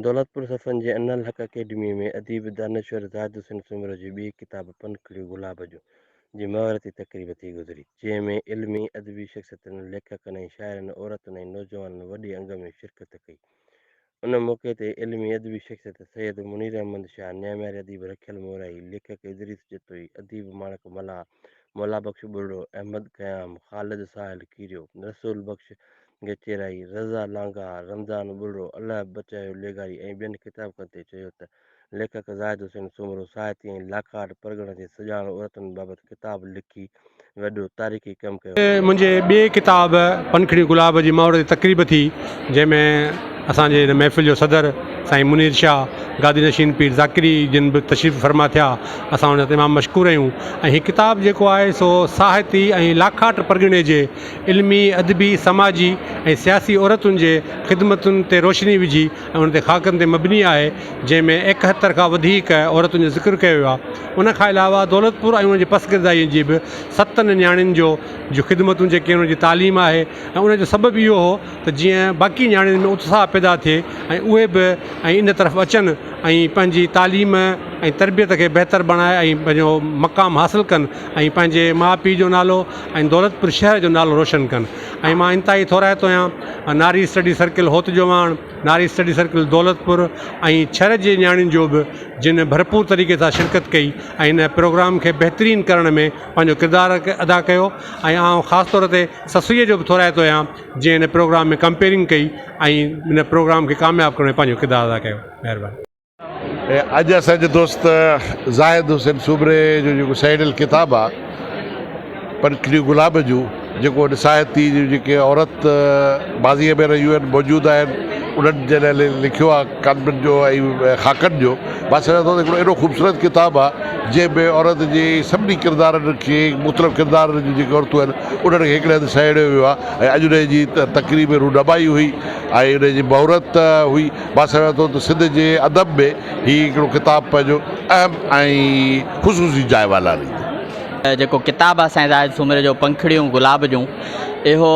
دولتپور صفن جي انالحق اڪيڊميء ۾ اديب دانشور زاهد حسين سومرو جي ٻئي ڪتاب پنکڙيون گلاب جون جي مهورتي تقريب ٿي گذري، جنهن ۾ علمي، ادبي شخصيتن، ليکڪن ۽ شاعرن، عورتن ۽ نوجوانن وڏي انگ ۾ شرڪت ڪئي. ان موقعي تي علمي ادبي شخصيت سيد منير احمد شاهه، نامياري اديب رکيل مورائي، ليکڪ ادريس جتوئي، اديب ماڻڪ ملاح، مولا بخش ٻرڙو، احمد خيام، خالد ساحل کيريو، رسول بخش گچيرائي، رضا لانگاهه، رمضان ٻرڙو، الله بچايو لغاري ۽ ٻين خطاب ڪندي چيو ته ليکڪ زاهد حسين سومرو ساهتي ۽ لاکاٽ پرڳڻ جي سڄاڻ عورتن بابت ڪتاب لکي وڏو تاريخي ڪم ڪيو آهي. منهنجي ٻئي ڪتاب پنکڙيون گلاب جي مهورتي تقريب ٿي جنهن ۾ اسان جي هن محفل جو صدر سائين منير شاهه گادي نشين پير ذاڪري جن به تشريف فرما ٿيا اسان ان جا تمام مشڪور آهيون ۽ هي ڪتاب جيڪو آهي سو ساهتي ۽ لاکاٽ پرڳڻي جي علمي ادبي سماجي ۽ سياسي عورتن جي خدمتن تي روشني وجهي ۽ ان تي خاڪن تي مبني آهي جنهن ۾ ايڪهتر کان وڌيڪ عورتن جو ذڪر ڪيو ويو آهي ان کان علاوه دولتپور ۽ ان جي پسگردائيء جي به ستن نياڻين جو جون خدمتون جيڪي انهن جي تعليم آهي ۽ ان جو سبب اهو هو ته جيئن باقي نياڻين ۾ اتساهه پيدا ٿئي ۽ اهي به ۽ ان طرف اچن ۽ پنهنجي تعليم ۽ تربيت کي بهتر بڻائي ۽ پنهنجو مقام حاصل ڪن ۽ پنهنجي ماء پيء جو نالو ۽ دولتپور شهر جو نالو روشن ڪن ۽ مان انتهائي ٿورائتو آهيان ناري اسٽڊي سرڪل هوت جوواڻ، ناري اسٽڊي سرڪل دولتپور ۽ شھر جي نياڻين جو به جن ڀرپور طريقي سان شرڪت ڪئي ۽ هن پروگرام کي بهترين ڪرڻ ۾ پنهنجو ڪردار ادا ڪيو ۽ آئون خاص طور تي سسئيء جو به ٿورائتو آهيان جنهن هن پروگرام ۾ ڪمپيئرنگ ڪئي ۽ هن پروگرام کي ڪامياب ڪرڻ ۾ پنهنجو ڪردار ادا ڪيو مهرباني. اڄ اسان جي دوست زاهد حسين سومري جو جيڪو سهيڙيل ڪتاب آ پنکڙيون گلاب جون جيڪو هن ساهتي جون جيڪي عورت ماضيء ۾ رهيون آهن موجود آهن انهن جي لاء لکيو آ ڪالمن جو ۽ خاڪن جو مان سمجهان ٿو ته هڪڙو ايڏو خوبصورت ڪتاب آ جنهن ۾ عورت جي سڀني ڪردارن کي مختلف ڪردارن جون جيڪي عورتون آهن انهن کي هڪڙي هنڌ سهيڙيو ويو آ ۽ اڄ ان جي تقريب رونمائي هئي ۽ ان جي مهورت هئي. مان سمجهان ٿو ته سنڌ جي ادب ۾ هي هڪڙو ڪتاب پنهنجو اهم ۽ خصوصي جاء والاريندو. جيڪو ڪتاب آهي سائين زاهد سومري جو پنکڙيون گلاب جون اهو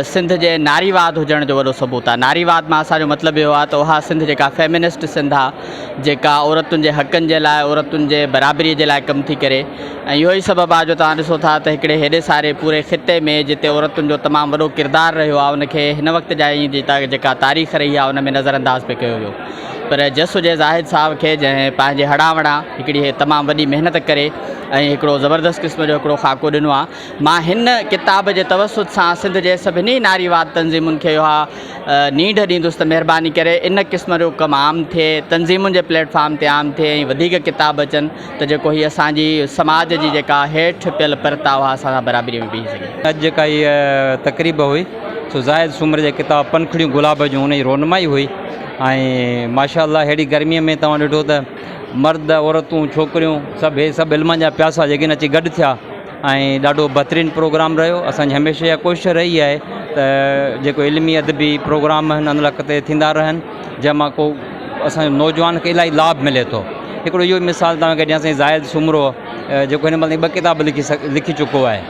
سنڌ جي ناريواد هجڻ جو وڏو ثبوت آهي. ناريواد مان اسان جو مطلب اهو آهي ته اها سنڌ جيڪا فيمنسٽ سنڌ آهي جيڪا عورتن جي حقن جي لاء عورتن جي برابري جي لاء ڪم ٿي ڪري ۽ اهو ئي سبب آهي جو توهان ڏسو ٿا ته هڪڙي هيڏي ساري پوري خطي ۾ جتي عورتن جو تمام وڏو ڪردار رهيو آهي ان کي هن وقت جا جيڪا تاريخ رهي آهي ان ۾ نظر انداز پئي ڪيو ويو پر جس هجي زاهد صاحب کي جنهن پنهنجي هڙان وڙان هڪڙي هي تمام وڏي محنت ڪري ۽ هڪڙو زبردست قسم جو هڪڙو خاڪو ڏنو آهي مان هن ڪتاب جي توسط سان سنڌ جي سڀني ناريواد تنظيمن کي اها نينڍ ڏيندس ته مهرباني ڪري ان قسم جو ڪم عام ٿئي تنظيمن جي پليٽ فارم تي عام ٿئي ۽ وڌيڪ ڪتاب اچن ته جيڪو هي اسان جي سماج جي جيڪا هيٺ پيل پرت آ اها اسان سان برابري ۾ بيهي سگهي. اڄ جيڪا هيء تقريب هئي سو زاهد سومري جي ڪتاب پنکڙيون گلاب جون ان جي رونمائي هئي ۽ ماشاء الله ههڙي گرميء ۾ توهان ڏٺو ته مرد عورتون ڇوڪريون سڀ هي سڀ علمن جا پياسا جيڪي آهن اچي گڏ ٿيا ۽ ڏاڍو بهترين پروگرام رهيو اسان جي هميشه اها ڪوشش رهي آهي ته جيڪو علمي ادبي پروگرام آهن ان وقت تي ٿيندا رهن جنهن مان ڪو اسانجي نوجوان کي الاهي لاڀ ملي ٿو هڪڙو اهو مثال توهان کي ڏيان سائين زاهد سومرو جيڪو هن مهل تائين ٻه ڪتاب لکي لکي چڪو آهي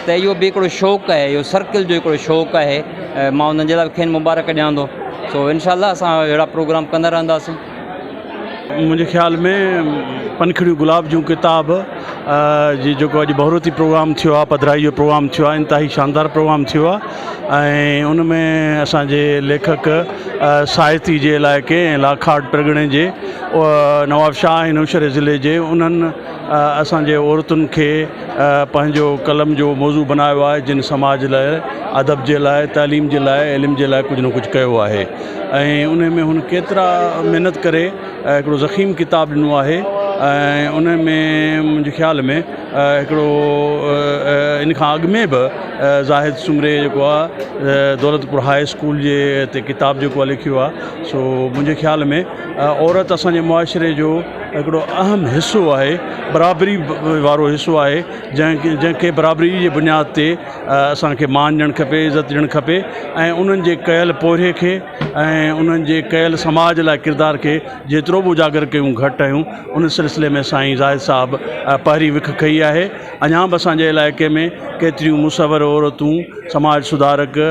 ته اهو به هڪڙو شوق آهي اهو سرڪل جو هڪڙو شوق آهي مان انهن جي لاء کين مبارڪ ڏيان ٿو سو انشاء الله اسان اهڙا پروگرام ڪندا رهنداسين. منهنجي خيال ۾ پنکڙيون گلاب جون ڪتاب جي جيڪو اڄ بهروتي پروگرام ٿيو آهي پڌرائي جو پروگرام ٿيو آهي انتهائي شاندار پروگرام ٿيو آهي ۽ ان ۾ اسانجي ليکڪ ساهتي جي علائقي ۽ لاکاٽ پرڳڻي جي نوابشاهه ۽ نوشهري ضلعي جي انهن اسانجي عورتن کي پنهنجو قلم جو موضوع بنايو آهي جن سماج لاء ادب جي لاء تعليم جي لاء علم جي لاء ڪجهه نه ڪجهه ڪيو آهي ۽ ان ۾ هن ڪيترا محنت ڪري هڪڙو ضخيم ڪتاب ڏنو آهي ۽ ان ۾ منهنجي خيال ۾ هڪڙو ان کان اڳ ۾ به زاهد سومري جيڪو آهي دولتپور هاء اسڪول جي تي ڪتاب جيڪو آهي لکيو آهي سو منهنجي خيال ۾ عورت اسان جي معاشري جو هڪڙو اهم حصو آهي برابري وارو حصو آهي جنهن کي جنهن کي برابري جي بنياد تي اسان کي مان ڏيڻ کپي عزت ڏيڻ کپي ۽ انهن جي ڪيل پورهيي کي ۽ انهن جي ڪيل سماج لاء ڪردار کي جيترو به اجاگر ڪيون گهٽ آهيون ان سلسلي ۾ سائين زاهد صاحب پهرين وک کنئي آهي اڃا به اسان جي علائقي ۾ ڪيتريون مصور عورتون سماج سڌارڪ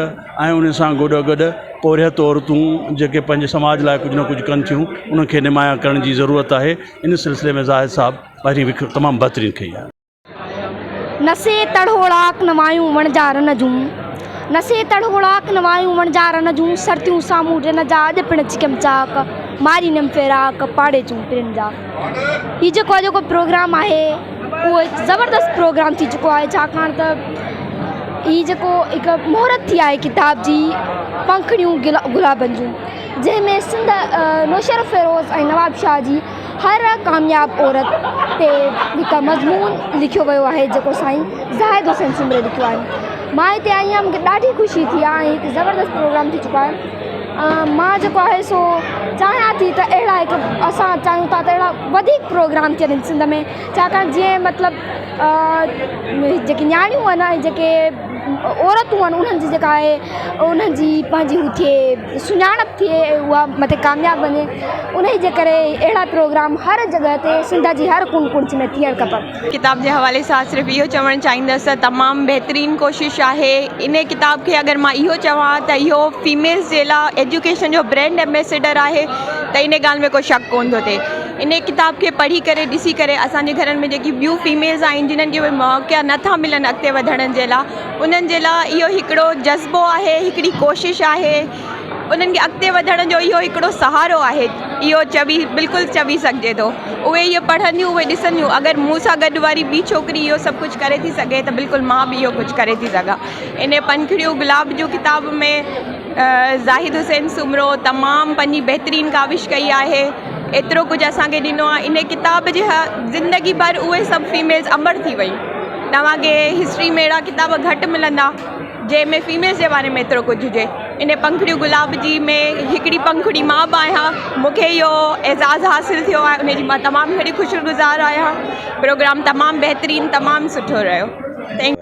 ۽ ان سان گڏو گڏ پورهيت عورتون جيڪي پنهنجي سماج لاء ڪجهه نه ڪجهه ڪن ٿيون انهن کي نمايان ڪرڻ جي ضرورت آهي ان سلسلي ۾ زاهد صاحب پهرين وک تمام بهترين کنئي آهي. نسي تڙهوڙاڪ نوايون وڻجارن جون نسي تڙهوڙاڪ نوايون وڻجارن جون سرتيون سامهون ڏن جا اڄ پڻ چڪيم چاڪ ماري نم فراق پاڙي جون پرين جا هي جيڪو اڄوڪو پروگرام آهي اهو هڪ زبردست پروگرام ٿي چڪو آهي ڇاڪاڻ ته هي جيڪو هڪ مهورت ٿي آهي ڪتاب جي پنکڙيون گلابن جون جنهن ۾ سنڌ نوشهروفيروز ۽ نوابشاهه جي هر ڪامياب عورت تي هڪ مضمون لکيو ويو آهي جيڪو سائين زاهد حسين سومري لکيو آهي مان هتي آئي آهيان مونکي ڏاڍي خوشي ٿي آهي ۽ هڪ زبردست پروگرام ٿي چڪو آهي مان جيڪو آهي سو چاهيان ٿي ته اهڙا هڪ اسان چاهيون ٿا ته اهڙا وڌيڪ پروگرام ٿين سنڌ ۾ ڇاڪاڻ جيئن مطلب جيڪي نياڻيون آهن ۽ جيڪي عورتون آهن انهن جي جيڪا آهي انهن جي پنهنجي هو ٿئي سڃاڻپ ٿئي ۽ اها مٿي ڪامياب وڃي انهي جي ڪري اهڙا پروگرام هر جڳهه تي سنڌ جي هر ڪنڊ ڪڙڇ ۾ ٿيڻ کپن. ڪتاب جي حوالي سان صرف اهو چوڻ چاهيندس ته تمام بهترين ڪوشش آهي انهي ڪتاب کي اگر مان اهو چوان ته اهو فيميلز جي لاء ايجوڪيشن جو برينڊ ايمبيسيڊر آهي ته انهي ڳالهه ۾ ڪو شڪ ڪونه ٿو ٿئي انهي ڪتاب کي پڙهي ڪري ڏسي ڪري اسان جي گهرن ۾ جيڪي ٻيون فيميلز آهن جنهن کي اهي موقعا نٿا ملن اڳتي وڌڻ جي لاء انهن جي لاء اهو هڪڙو جذبو آهي هڪڙي ڪوشش آهي انهن کي اڳتي وڌڻ جو اهو هڪڙو سهارو آهي اهو چوي بلڪل چوي سگهجي ٿو اهي اهو پڙهنديون اهي ڏسنديون اگر مون سان گڏ واري ٻي ڇوڪري اهو سڀ ڪجهه ڪري ٿي سگهي ته بلڪل مان به اهو ڪجهه ڪري ٿي سگهان ان پنکڙيون گلاب جون ڪتاب ۾ زاهد حسين سومرو تمام پنهنجي بهترين ڪاوش ڪئي آهي ايترو ڪجهه اسان کي ڏنو آهي ان ڪتاب جي زندگي ڀر اهي سڀ فيميلز امر ٿي ويون توهان کي هسٽري ۾ اهڙا ڪتاب گهٽ ملندا جنهن ۾ فيميلز جي باري ۾ ايترو ڪجهه هجي ان پنکڙيون گلاب جي ۾ هڪڙي پنکڙي مان به آهيان مون کي اهو اعزاز حاصل ٿيو آهي ان جي مان تمام گهڻي خوش گذار آهيان پروگرام تمام بهترين تمام سٺو رهيو thank.